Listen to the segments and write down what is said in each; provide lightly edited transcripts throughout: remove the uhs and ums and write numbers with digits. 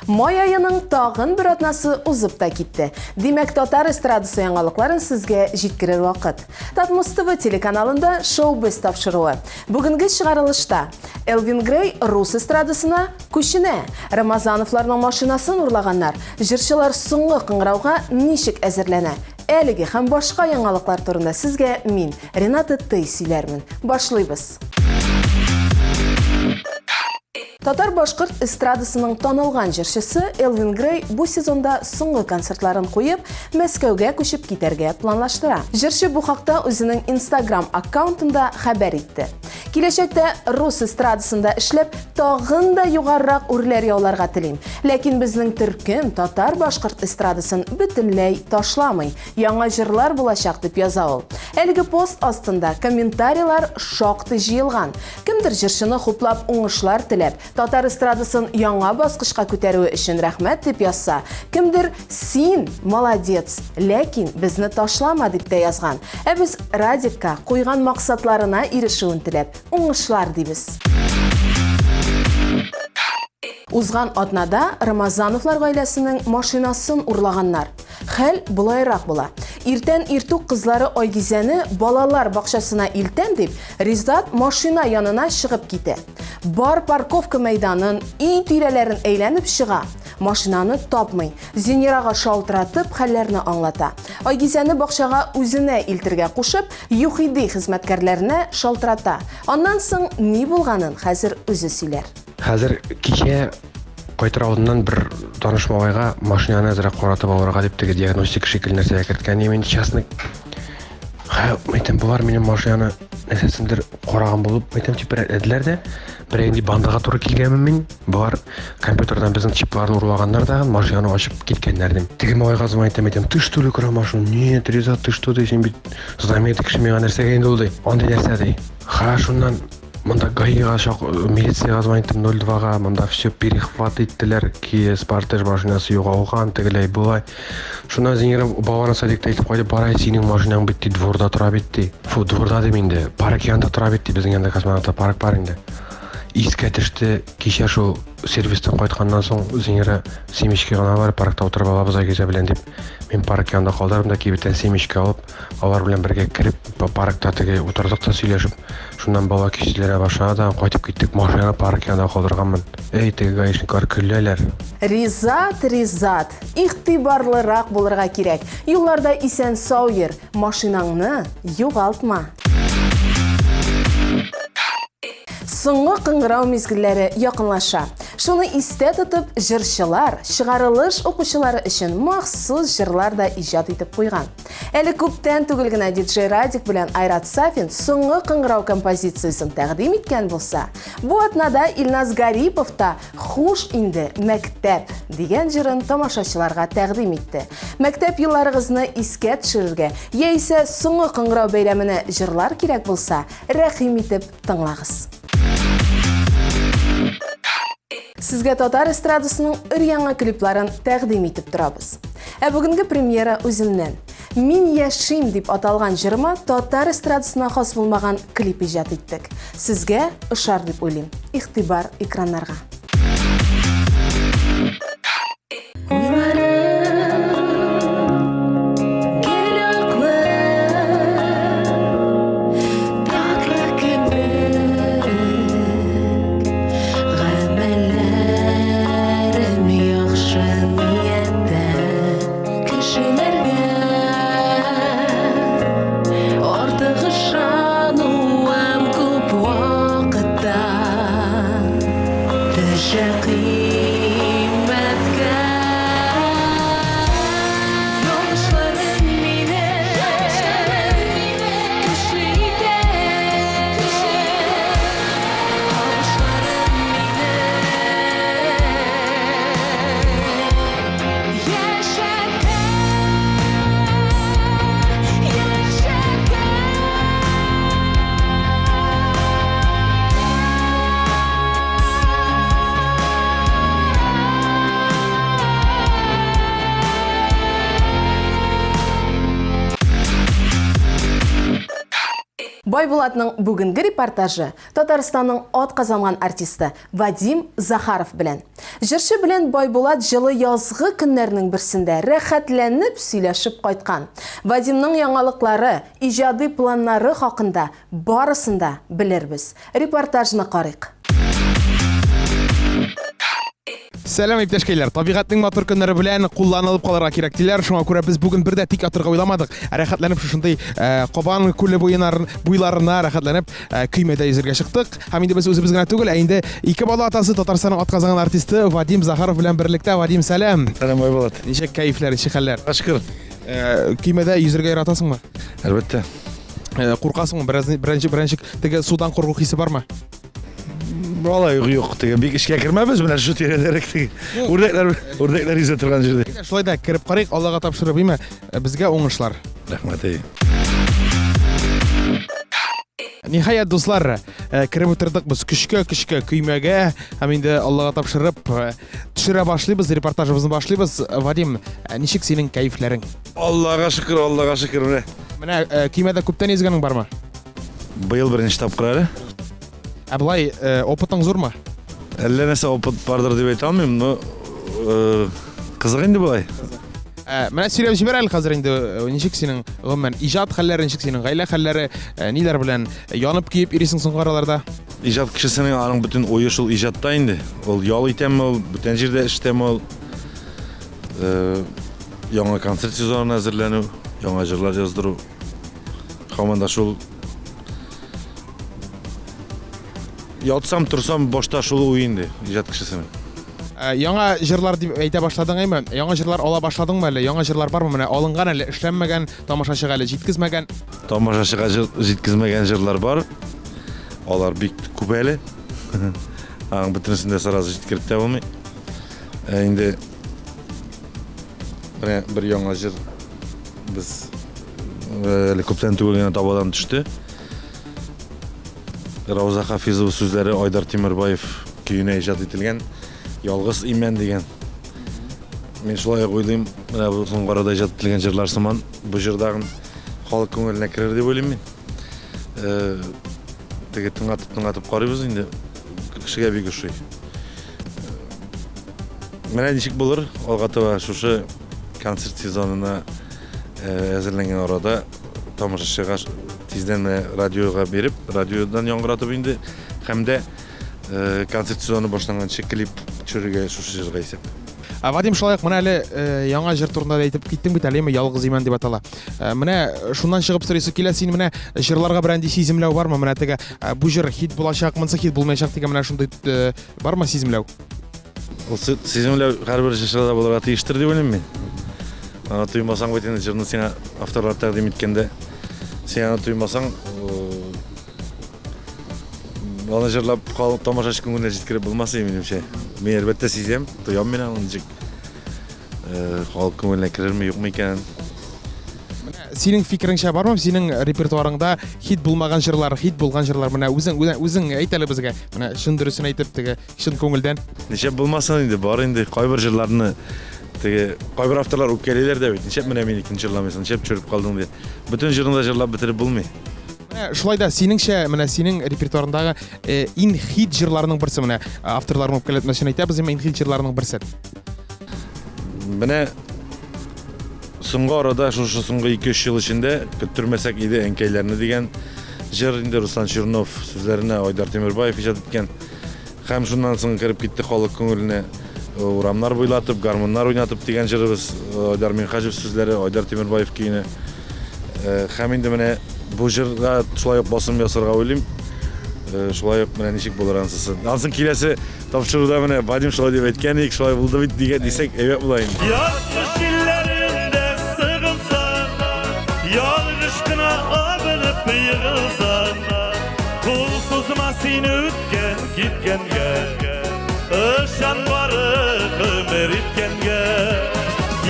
Май аеның тагын бер атнасы узып та китте. Димәк, татар эстрадасы яңалыкларын сезгә җиткерер вакыт. Татмус ТВ телеканалында Шоу-біз тапшыруы. Бүгенге чыгарылышта Элвин Грей рус эстрадасына күченә. Рамазановларның машинасын урлаганнар. Җырчылар соңгы кыңгырауга ничек әзерләнә? Әлеге һәм башка яңалыклар турында сезгә мин, Рената Тей сөйләрмен. Башлыйбыз. Татар-башкорт эстрадасының танылган җырчысы Элвин Грей бу сезонда соңгы концертларын куеп, Мәскәүгә күчеп китәргә планлаштыра. Җырчы бу хакта үзенең Instagram аккаунтында хәбәр итте. Киләчәктә рус эстрадасында эшләп, тагын да югарырак үрләр яуларга телим. Ләкин безнең төркем татар-башкорт эстрадасын бөтенләй ташламый. Яңа җырлар булачак, дип яза ул. Әлеге пост астында комментарийлар шактый җыелган. Кемдер җырчыны хуплап уңышлар теләп, татар эстрадасын яңа баскычка күтәрүе өчен рәхмәт дип язса, кемдер син молодец, ләкин безне ташлама дип тә язган. Ә без Радикка куйган максатларына ирешүен теләп, уңышлар дибез. Узган атнада Рамазановлар гаиләсенең машинасын урлаганнар. Хәл болайрак була. Иртән иртүк кызлары Айгизәне балалар бакчасына илтәм дип, Ризат машина янына чыгып китә. Бар парковка мәйданын, өй тирәләрен әйләнеп чыга. Машинаны тапмый. Зинирага шалтыратып, хәлләрне аңлата. Айгизәне бакчага үзенә илтергә кушып, ЮХИДИ хезмәткәрләренә шалтырата. Аннан соң ни булганын хәзер үзе сөйләр. Хәзер кичә кайтыр алдыннан бер таныш малайга машинаны әзрәк каратып алырга дип теге диагностика шикелле нәрсәгә керткән идем инде частный. Хә, әйтәм, болар минем машинаны нәрсәсендер караган булып, әйтәм, тип рәтләделәр дә, бер инде бандага туры килгәнмен мин. Болар компьютердан безнең чипларны урлаганнар да, машинаны ачып киткәннәр дим. Теге малайга звонить итәм, әйтәм, ты что ли украл машину? Нет, Ризат, ты что, ди, син бит знаменитый кеше, миңа нәрсәгә инде ул, ди. Андый нәрсә, ди. Ха, шуннан Монда ГАИга чак, милициягә звонить иттем 02-га, монда все перехват иттеләр, Kia Sportage машинасы югалган, тегеләй болай. Шуннан Зинира баланы садикта илтеп кайтып бара, синең машинаң бит ди, дворда тора бит ди. Фу, дворда дим инде, парк янында тора бит ди, безнең янда космонавта парк бар инде. Искә төште, кичә шул сервистан кайтканнан соң Зинира семечки гына бар, паркта утырып алабыз Айгизә белән дип. Мин парк янында калдырдым да кибеттән семечки алып, Алар белән бергә кереп, паркта теге утырдык та сөйләшеп. Шуннан бала көйсезләнә башлады да, кайтып киттек. Машинаны парк янында калдырганмын. Эй, теге гаишниклар көләләр. Ризат, Ризат, игътибарлырак булырга кирәк. Юлларда исән-сау йөр, машинаңны югалтма. Соңгы кыңгырау мизгелләре якынлаша. Шуны истә тотып, җырчылар чыгарылыш укучылары өчен махсус җырлар да иҗат итеп куйган. Әле күптән түгел генә диджей Радик белән Айрат Сафин Соңгы кыңгырау композициясен тәкъдим иткән булса, бу атнада Илназ Гарипов та Хуш инде, мәктәп! дигән җырын тамашачыларга тәкъдим итте. Мәктәп елларыгызны искә төшерергә яисә Соңгы кыңгырау бәйрәменә җырлар кирәк булса, рәхим итеп тыңлагыз. Сезгә татар эстрадасының өр-яңа клипларын тәкъдим итеп торабыз. Ә бүгенге премьера үземнән. Мин яшим дип аталган җырыма татар эстрадасына хас булмаган клип иҗат иттек. Сезгә ошар дип уйлыйм. Игътибар экраннарга. Байбулатның бүгенге репортажы Татарстанның атказанган артисты Вадим Захаров белән. Җырчы белән Байбулат җылы язгы көннәрнең берсендә рәхәтләнеп сөйләшеп кайткан. Вадимның яңалыклары, иҗади планнары хакында барысын да белербез. Репортажны карыйк. Сәлам, иптәшкәйләр! Табигатьнең матур көннәре белән кулланылып калырга кирәк диләр. Шуңа күрә без бүген бер дә тик ятырга уйламадык. Ә рәхәтләнеп шушындый э, Кабан күле буенар, буйларына рәхәтләнеп э, көймәдә йөзергә чыктык. Һәм инде без үзебез генә түгел, ә инде ике бала атасы Татарстанның атказанган артисты Вадим Захаров белән берлектә. Вадим, сәлам! Сәлам, Айболат. Ничек кәефләр, ничек хәлләр? Шөкер. Э, көймәдә йөзергә яратасыңмы? Әлбәттә. Э, куркасыңмы? Бераз беренче беренче теге судан курку хисе бармы? Алай юк, юк, теге бик эшкә кермәбез, менә шушы тирәдәрәк теге үрдәкләр, үрдәкләр йөзә торган җирдә. Шулай да кереп карыйк, Аллага тапшырып, име, безгә уңышлар. Рәхмәт, әй. Ниһаять, дуслар, э, кереп утырдык без көчкә-көчкә көймәгә һәм инде Аллага тапшырып э, төшерә башлыйбыз, репортажыбызны башлыйбыз. Вадим, э, ничек синең кәефләрең? Аллага шөкер, Аллага шөкер, менә. Менә көймәдә күптән йөзгәнең бармы? Быел беренче тапкыр әле. Ә болай э, опытың зурмы? Әллә нәрсә опыт бардыр дип әйтә алмыйм, но э, кызык инде болай. Ә, менә сөйләп җибәр әле хәзер инде э, ничек синең гомумән иҗат хәлләре, ничек синең гаилә хәлләре, э, ниләр белән янып көеп йөрисең соңгы араларда? Иҗат кешесенең аның бөтен уе шул иҗатта инде. Ул ял итәме ул, бүтән җирдә эштәме ул. Э, яңа концерт сезонына әзерләнү, яңа җырлар яздыру. Һаман да шул ятсам торсам башта шул уй инде иҗат кешесенең. Ә, яңа җырлар дип әйтә башладың әйме? Яңа җырлар ала башладыңмы әле? Яңа җырлар бармы? Менә алынган әле, эшләнмәгән, тамашачыга әле җиткезмәгән. Тамашачыга җыр, җиткезмәгән җырлар бар. Алар бик күп әле. Аның бөтенесен дә сразу җиткереп тә булмый. Ә инде менә бер яңа җыр Без э, әле күптән түгел генә табадан төште. Рауза Хафизова сүзләре Айдар Тимербаев көенә иҗат ителгән Ялгыз имән дигән. Мин шулай ук уйлыйм, менә бу соңгы арада иҗат ителгән җырлар сыман бу җырдагын халык күңеленә керер дип уйлыйм мин. Э, теге тыңлатып тыңлатып карыйбыз инде. Кешегә бик ошый. Менә ничек булыр, алга таба шушы концерт сезонына э, әзерләнгән арада тамашачыга тиздән менә радиога биреп, радиодан яңгыратып инде һәм дә э, концерт сезоны башланганчы клип төшерергә шушы җырга исәп. Ә, Вадим, шулай ук менә әле э, яңа җыр турында да әйтеп киттең бит әле, Ялгыз имән дип атала. Менә шуннан чыгып сорыйсы килә, син менә җырларга берәнди сиземләү бармы? Менә теге бу җыр хит булачак, монысы хит булмаячак дигән менә шундый бармы сиземләү? Ул сиземләү һәрбер җырчыда да булырга тиештер дип уйлыйм мин. Аны тоймасаң бит инде җырны сиңа авторлар тәкъдим иткәндә, син аны тоймасаң, аны җырлап халык тамашачы күңеленә җиткереп булмас иде минемчә. Мин әлбәттә сизәм, тоям мин аны ничек халык күңеленә керерме, юкмы икәнен. Синең фикереңчә бармы синең репертуарыңда хит булмаган җырлар, хит булган җырлар? Менә үзең үзең әйт әле безгә. Менә чын дөресен әйтеп теге чын күңелдән. Нишләп булмасын инде, бар инде кайбер җырларны теге кайбер авторлар үпкәлиләр дә бит. Нишләп менә минекен җырламыйсың, нишләп төшереп калдың дип. Бөтен җырны да җырлап бетереп булмый. Менә шулай да синеңчә, менә синең репертуарыңдагы э, иң хит җырларының берсе менә авторларны үпкәләтмәс өчен әйтәбез, иң хит җырларының берсе. Менә соңгы арада, шушы соңгы 2-3 ел эчендә көттермәсәк иде әнкәйләрне дигән җыр инде Руслан Чернов сүзләренә Айдар Тимербаев иҗат иткән. Һәм шуннан соң кереп китте халык күңеленә э, урамнар буйлатып, гармуннар уйнатып дигән җырыбыз э, Айдар Минхаҗев сүзләре, Айдар Тимербаев көенә. Э, һәм инде менә бу җырга шулай ук басым ясарга уйлыйм. Шулай ук менә ничек булыр анысы. Ансын киләсе Тапшыруда менә Вадим шулай дип әйткән идек, шулай булды бит дигән дисәк, әйбәт була инде. Язмыш җилләрендә сыгылсаң, ялгыш кына абынып егылсаң, кул сузма син үткән киткәнгә, ышан бары гомер иткәнгә.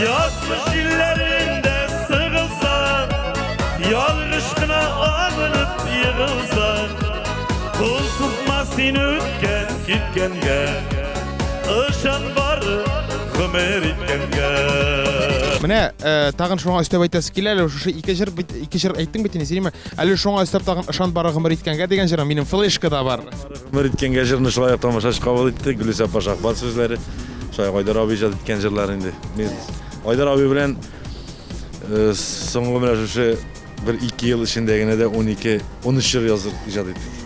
Язмыш җилләрендә сыгылсаң, ялгыш кына абынып егылсаң, Кул сузма син үткән киткәнгә, Ышан бары гомер иткәнгә. Менә э, тагын шуңа өстәп әйтәсе килә әле, шушы ике җыр бит, ике җыр әйттең бит инде, синеме? Әле шуңа өстәп тагын Ышан бары гомер иткәнгә дигән җырың минем флешкада бар. Гомер иткәнгә җырны шулай ук тамашачы кабул итте. Гөлүсә апа Шахбан сүзләре. Шулай ук Айдар абый иҗат иткән җырлар инде. Мин Айдар абый белән э, соңгы менә шушы бер ике ел эчендә генә дә 12, 13 җыр язып иҗат иттек.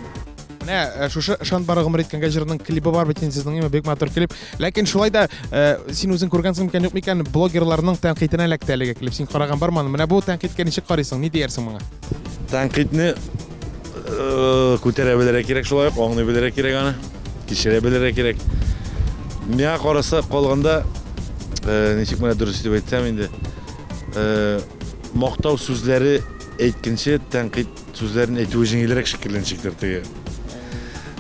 Менә э, шушы Ышан бары гомер иткәнгә җырының клибы бар бит инде сезнең, име, бик матур клип. Ләкин шулай да э, син үзең күргәнсең микән, юк микән, блогерларның тәнкыйтенә эләкте әлеге клип. Син караган бармы аны? Менә бу тәнкыйтькә ничек карыйсың? Ни диярсең моңа? Тәнкыйтьне э, күтәрә белергә кирәк шулай ук, аңлый белергә кирәк аны, кичерә белергә кирәк. Миңа караса калганда, э, ничек менә дөрес итеп әйтсәм инде, э, мактау сүзләре әйткәнче тәнкыйть сүзләрен әйтүе җиңелрәк шикелле ничектер теге.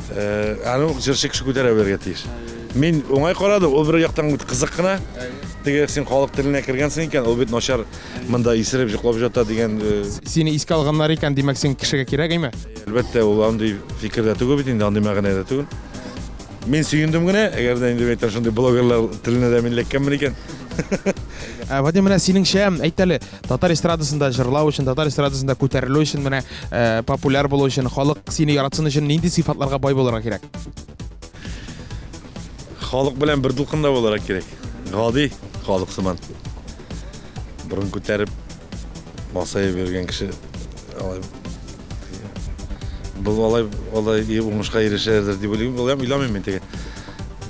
Э, аны ук җырчы кеше күтәрә белергә тиеш. Мин уңай карадым, ул бер яктан бит кызык кына. Теге син халык теленә кергәнсең икән, ул бит начар монда исереп йоклап ята дигән. Э, Сине искә алганнар икән, димәк, син кешегә кирәк, әйме? Әлбәттә, ул андый фикердә түгел бит инде, андый мәгънәдә түгел. Мин сөендем генә, әгәр дә инде әйтәм, шундый блогерлар теленә дә мин эләккәнмен икән. Ә, Вадим, менә синеңчә, әйт әле, татар эстрадасында җырлау өчен, татар эстрадасында күтәрелү өчен, менә э, популяр булу өчен, халык сине яратсын өчен нинди сыйфатларга бай булырга кирәк? Халык белән бер дулкында булырга кирәк. Гади халык сыман. Борын күтәреп масаеп йөргән кеше алай был алай алай уңышка ирешәдер дип уйлыйм. Уйлам, уйламыйм мин теге.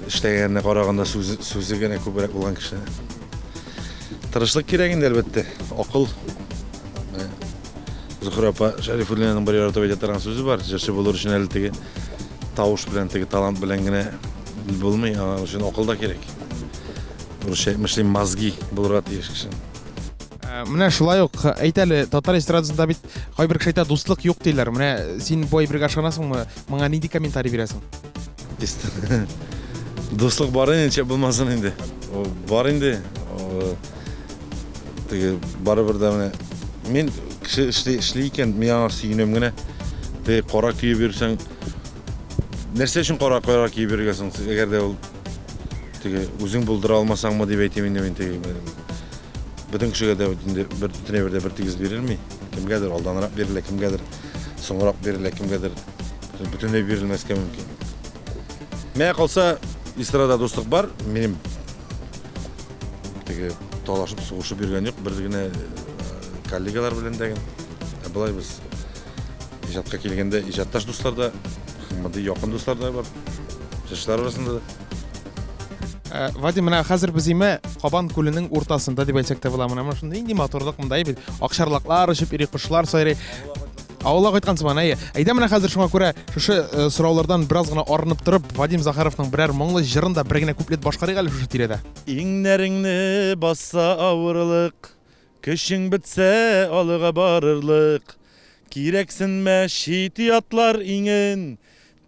Эшләгәненә караганда сүзе, сүзе генә күбрәк булган кеше. Тырышлык кирәк инде әлбәттә. Акыл. Зөхрә апа Шәрифуллинаның бер яратып әйтә торган сүзе бар. Җырчы булыр өчен әле теге тавыш белән, теге талант белән генә булмый, аның өчен акыл да кирәк. Русча әйтмешли, мозги булырга тиеш кешенең. Ә, менә шулай ук әйт әле, татар эстрадасында бит кайбер кеше әйтә, дуслык юк диләр. Менә син бу әйбергә ышанасыңмы? Моңа нинди комментарий бирәсең? Дуслык бар инде, ничек булмасын инде. Бар инде. Теге барыбер дә менә мин кеше эшли, эшли икән, мин аңа сөенәм генә. Теге кара көеп йөрсәң, нәрсә өчен кара кара киеп йөрергә соң, әгәр дә ул теге үзең булдыра алмасаңмы дип әйтим инде мин теге. Бөтен кешегә дә инде бер бөтен әйбер дә бер тигез бирелми. Кемгәдер алданрак бирелә, кемгәдер соңрак бирелә, кемгәдер бөтенләй бирелмәскә мөмкин. Миңа калса, эстрада дуслык бар. Минем теге талашып, сугышып йөргән юк, бер генә э, коллегалар белән дә. Ә болай без иҗатка килгәндә иҗатташ дуслар да, мондый якын дуслар да бар. Җырчылар арасында да. Э, Вадим, менә хәзер без име Кабан күленең уртасында дип әйтсәк тә була. Менә шундый нинди матурлык монда бит. Акчарлаклар очып йөри, кошлар сайрый. Авылга кайткан сыман, әйе. Әйдә менә хәзер шуңа күрә шушы э, сораулардан бераз гына арынып торып, Вадим Захаровның берәр моңлы җырын да бер генә куплет башкарыйк әле шушы тирәдә. Иңнәреңне басса авырлык, Көчең бетсә алга барырлык, Кирәксенмә чит ятлар иңен,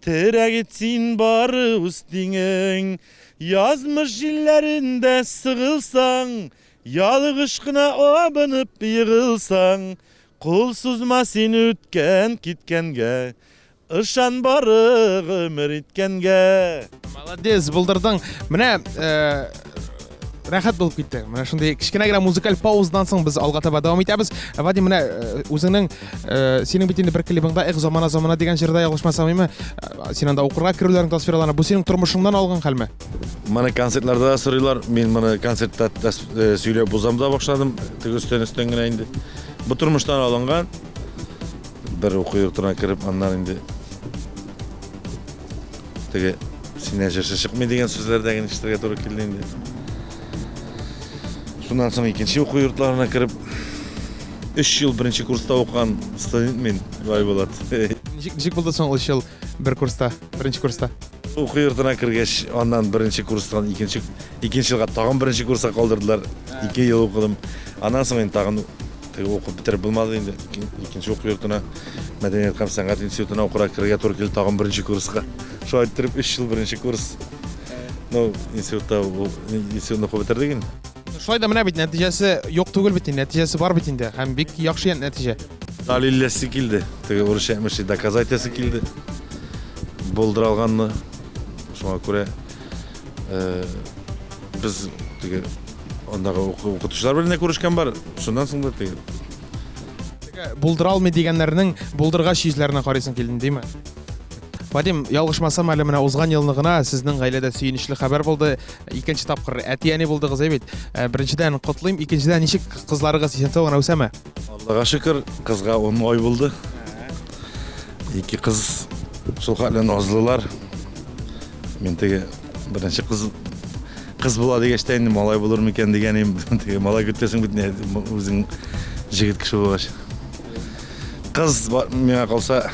Терәк ит син бары үз тиңең. Язмыш җилләрендә сыгылсаң, Ялгыш кына абынып егылсаң, Кул сузма син үткән-киткәнгә, Ышан бары гомер иткәнгә. Молодец, булдырдың. Менә э, рәхәт булып китте. Менә шундый кечкенә генә музыкаль паузадан соң без алга таба дәвам итәбез. Э, Вадим, менә э, үзеңнең э, синең бит инде бер клибыңда Эх, замана замана дигән җырда ялгышмасам, име, син анда укырга керүләрең тасвирлана. Бу синең тормышыңнан алган хәлме? Моны концертларда да сорыйлар. Мин моны концертта сөйләп узам да башладым. Теге өстән-өстән генә инде. Бу тормыштан алынган. Бер уку йортына кереп, аннан инде теге синнән җырчы чыкмый дигән сүзләр дә генә ишетергә туры килде инде. Шуннан соң икенче уку йортларына кереп, өч ел беренче курста укыган студент мин, Байбулат. Ничек, ничек булды соң өч ел бер курста, беренче курста? Уку йортына кергәч, аннан беренче курстан икенче икенче елга тагын беренче курска калдырдылар. Ике ел укыдым. Аннан соң инде тагын теге укып бетереп булмады инде. Икенче уку йортына, мәдәният һәм сәнгать институтына укырга керергә туры килде тагын беренче курска. Шулай иттереп өч ел беренче курс. Ну, институтта институтны укып бетердек инде. Шулай да менә бит нәтиҗәсе юк түгел бит инде, нәтиҗәсе бар бит инде һәм бик яхшы нәтиҗә. Дәлилләсе килде. Теге урысча әйтмешли, доказать итәсе килде. Булдыра алганны. Шуңа күрә э, без теге Андагы укытучылар белән дә күрешкән бар. Шуннан соң да теге Булдыра алмый дигәннәрнең булдыргач йөзләренә карыйсың килде, димме? Вадим, ялгышмасам, әле менә узган елны гына сезнең гаиләдә сөенечле хәбәр булды. Икенче тапкыр әти-әни булдыгыз, әй бит. Э, беренчедән котлыйм, икенчедән ничек кызларыгыз исән-сау гына үсәме? Аллага шөкер, кызга 10 ай булды. Ике кыз шул хәтле назлылар. Мин теге беренче кыз кыз була дигәч тә инде малай булыр микән дигән идем. Теге малай көтәсең бит үзең җегет кеше булгач. Кыз миңа калса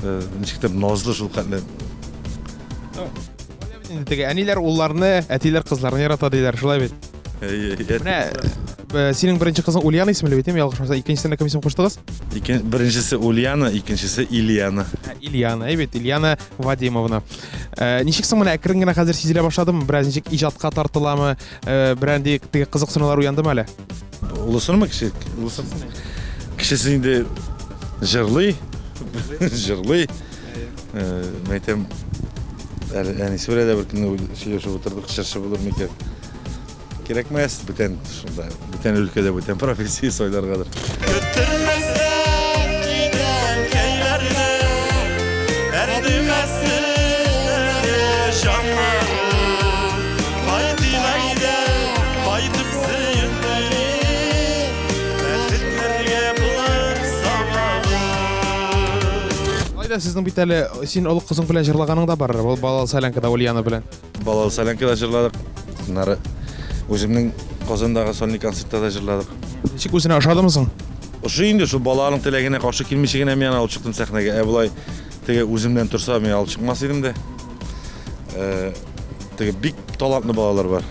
э, ничек тә назлы шул хәтле. Инде теге әниләр улларны, әтиләр кызларны ярата диләр, шулай бит. Менә э, синең беренче кызың Ульяна исемле бит, ялгышмасам, икенчесенә кем исем куштыгыз? Икен, беренчесе Ульяна, икенчесе Ильяна. Ильяна, әйбәт, Ильяна Вадимовна. Э, ничек соң менә әкрен генә хәзер сизелә башладымы? Бераз ничек иҗатка тартыламы? Э, берәр теге кызыксынулар уяндымы әле? Олысынмы кеше? Олысын. Кешесе инде җырлый, җырлый. Э, мәйтәм, әле әнисе белән дә бер көнне сөйләшеп утырдык, җырчы булыр микән? Кирәкмәс, бүтән шунда, бүтән өлкәдә бүтән профессия сайларгадыр. Көттермәсен китәнкәйләрне, әрнемәсен әле җаннарым. Кайтыйм әйдә, кайтып сөендерим, бәхетләргә булыр сабагым. Алай да сезнең бит әле син олы кызың белән җырлаганың да бар, ул балалы солянкада Ульяна белән. Балалы солянкада җырладык. Аннары үземнең Казандагы сольный концертта да җырладык. Ничек үзенә ошадымы соң? Ошый инде, шул баланың теләгенә каршы килмичә генә мин аны алып чыктым сәхнәгә. Ә болай теге үземнән торса, мин алып чыкмас идем дә. Э, теге бик талантлы балалар бар.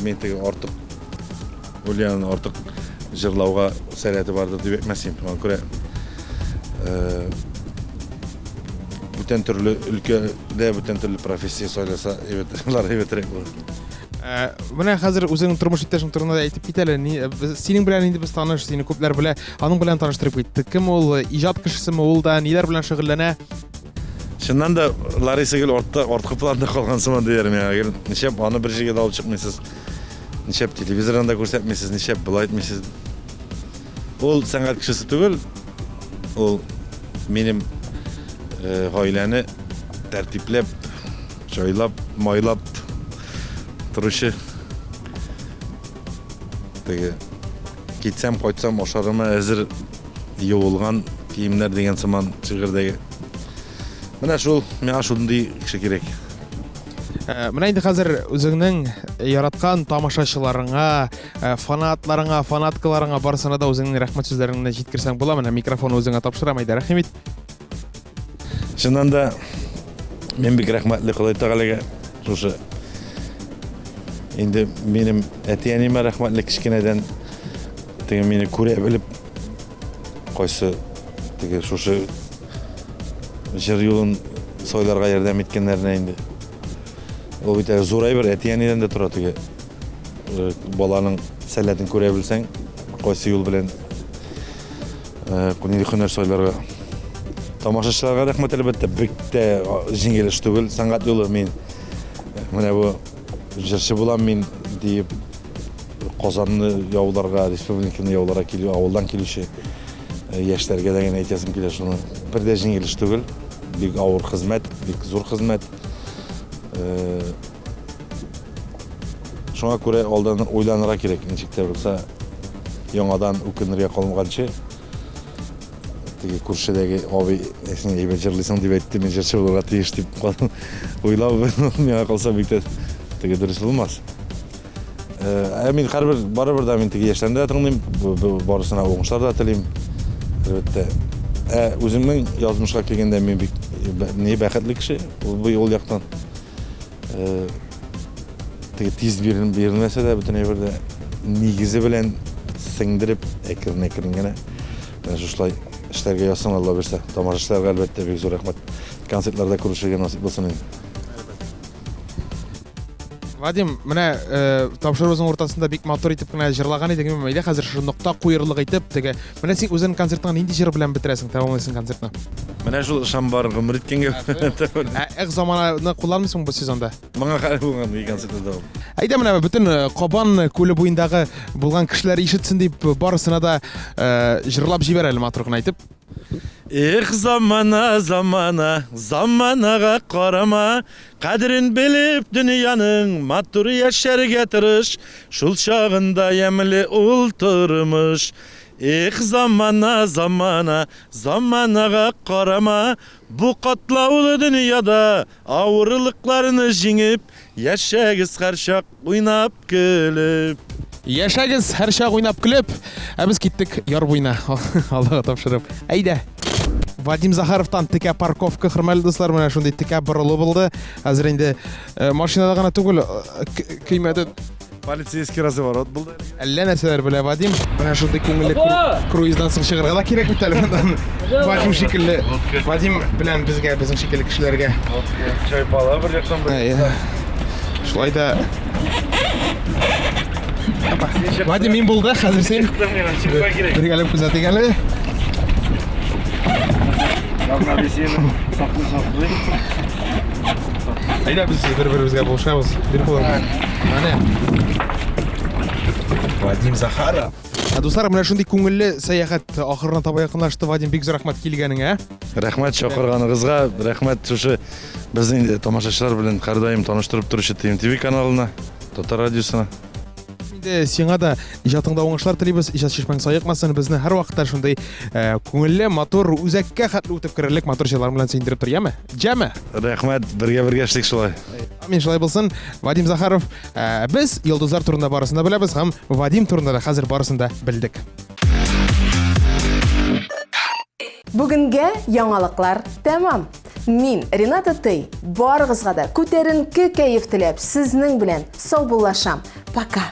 Мин теге артык Ульянаның артык җырлауга сәләте бардыр дип әйтмәс идем. Шуңа күрә э, бүтән төрле өлкәдә бүтән төрле профессия сайласа, әйбәт, алар әйбәтрәк булыр. Э, менә хәзер үзеңнең тормыш иптәшең турында да әйтеп кит әле. Ни- э, без- Синең белән инде без таныш, сине күпләр белә. Аның белән таныштырып кит. Кем ул? Иҗат кешесеме ул да? Ниләр белән шөгыльләнә? Чыннан да Лариса гел артта, арткы планда калган сыман дияр миңа. Гел нишләп аны бер җиргә дә алып чыкмыйсыз? Нишләп телевизордан да күрсәтмисез, нишләп болай итмисез? Ул сәнгать кешесе түгел, ул минем э, гаиләне тәртипләп, җайлап, майлап торучы теге китсәм, кайтсам, ашарыма әзер юылган киемнәр дигән сыман шигырьдәге. Менә шул, миңа шундый кеше кирәк. Э, менә инде хәзер үзеңнең яраткан тамашачыларыңа, э, фанатларыңа, фанаткаларыңа барысына да үзеңнең рәхмәт сүзләреңне җиткерсәң була. Менә микрофонны үзеңә тапшырам, әйдә, рәхим ит. Чыннан да мин бик рәхмәтле Ходай Тәгаләгә шушы инде минем әти-әниемә рәхмәтле кечкенәдән теге мине күрә белеп кайсы теге шушы җыр юлын сайларга ярдәм иткәннәренә инде. Ул бит әле зур әйбер, әти-әнидән дә тора теге э, баланың сәләтен күрә белсәң, кайсы юл белән э, нинди һөнәр сайларга. Тамашачыларга рәхмәт әлбәттә, бик тә җиңел эш түгел сәнгать юлы. Мин э, менә бу җырчы булам мин диеп Казанны яуларга, республиканы яуларга килү, авылдан килүче э, яшьләргә дә генә әйтәсем килә шуны. Бер дә җиңел эш түгел, бик авыр хезмәт, бик зур хезмәт. Э, шуңа күрә алдан уйланырга кирәк, ничек тә булса яңадан үкенергә калмаганчы. Теге күршедәге абый, син әйбәт җырлыйсың дип әйтте, мин җырчы булырга тиеш дип уйлау миңа калса бик тә теге дөрес булмас. Э, ә мин һәрбер барыбер дә мин теге яшьләрне дә тыңлыйм, барысына уңышлар да телим. Әлбәттә. Ә үземнең язмышка килгәндә мин бик не бәхетле кеше бу ул яктан. Э, теге тиз бирелмәсә дә бөтен әйбер дә нигезе белән сеңдереп әкрен-әкрен генә менә шушылай эшләргә язсын Алла бирсә. Тамашачыларга әлбәттә бик зур рәхмәт. Концертларда күрешергә насыйп булсын инде. Вадим, менә э, тапшыруыбызның уртасында бик матур итеп кенә җырлаган идең, әйдә хәзер шушы нокта куерлык итеп, теге. Менә син үзең концертыңа нинди җыр белән бетерәсең, тәмамлыйсың концертны? Менә шул ышан бар гомер иткәнгә. Ә эх замананы кулланмыйсың бу сезонда? Моңа хәл булган икән концертта ул. Әйдә менә бөтен э, Кабан күле буендагы булган кешеләр ишетсен дип барысына да э, җырлап җибәр әле матур гына итеп. Эх, замана, замана, заманага карама, Кадерен белеп дөньяның, матур яшәргә тырыш, Шул чагында ямьле ул тормыш. Эх, замана, замана, заманага карама, Бу катлаулы дөньяда авырлыкларны җиңеп, Яшәгез һәрчак уйнап көлеп. Яшәгез һәрчак уйнап көлеп. Ә без киттек яр буена, Аллага тапшырып. Әйдә. Вадим Захаровтан текә парковка, хөрмәтле дуслар, менә шундый текә борылу булды. Хәзер инде э, машинада гына түгел, э, көймәдә Полицейский разворот булды. Әллә нәрсәләр белә Вадим. Менә шундый күңелле круиздан соң чыгарга да кирәк бит әле моннан. Вадим шикелле. Вадим белән безгә, безнең шикелле кешеләргә. Чайпала бер яктан бер. Шулай да Вадим, мин булды, хәзер син. Бергәләп күзәтик әле. Саклый, саклый. Әйдә без бер-беребезгә булышабыз. Бир кулыңны. Менә. Вадим Захаров. Ә, дуслар, менә шундый күңелле сәяхәт ахырына таба якынлашты. Вадим, бик зур рәхмәт килгәнеңә. Рәхмәт чакырганыгызга, рәхмәт шушы безнең инде тамашачылар белән һәрдаим таныштырып торучы TMTV каналына, Татар радиосына. Инде сиңа да иҗатыңда уңышлар телибез, иҗат чишмәң саекмасын, безне һәрвакытта шундый э, күңелле, матур, үзәккә хәтле үтеп керерлек матур җырлар белән сөендереп тор, яме? Җәме? Рәхмәт, бергә-бергә эшлик шулай. Амин, шулай булсын. Вадим Захаров, э, без йолдызлар турында барысын да беләбез һәм Вадим турында да хәзер барысын да белдек. Бүгенгә яңалыклар тәмам. Мин, Рената Тей, барыгызга да күтәренке кәеф теләп, сезнең белән саубуллашам. Пока!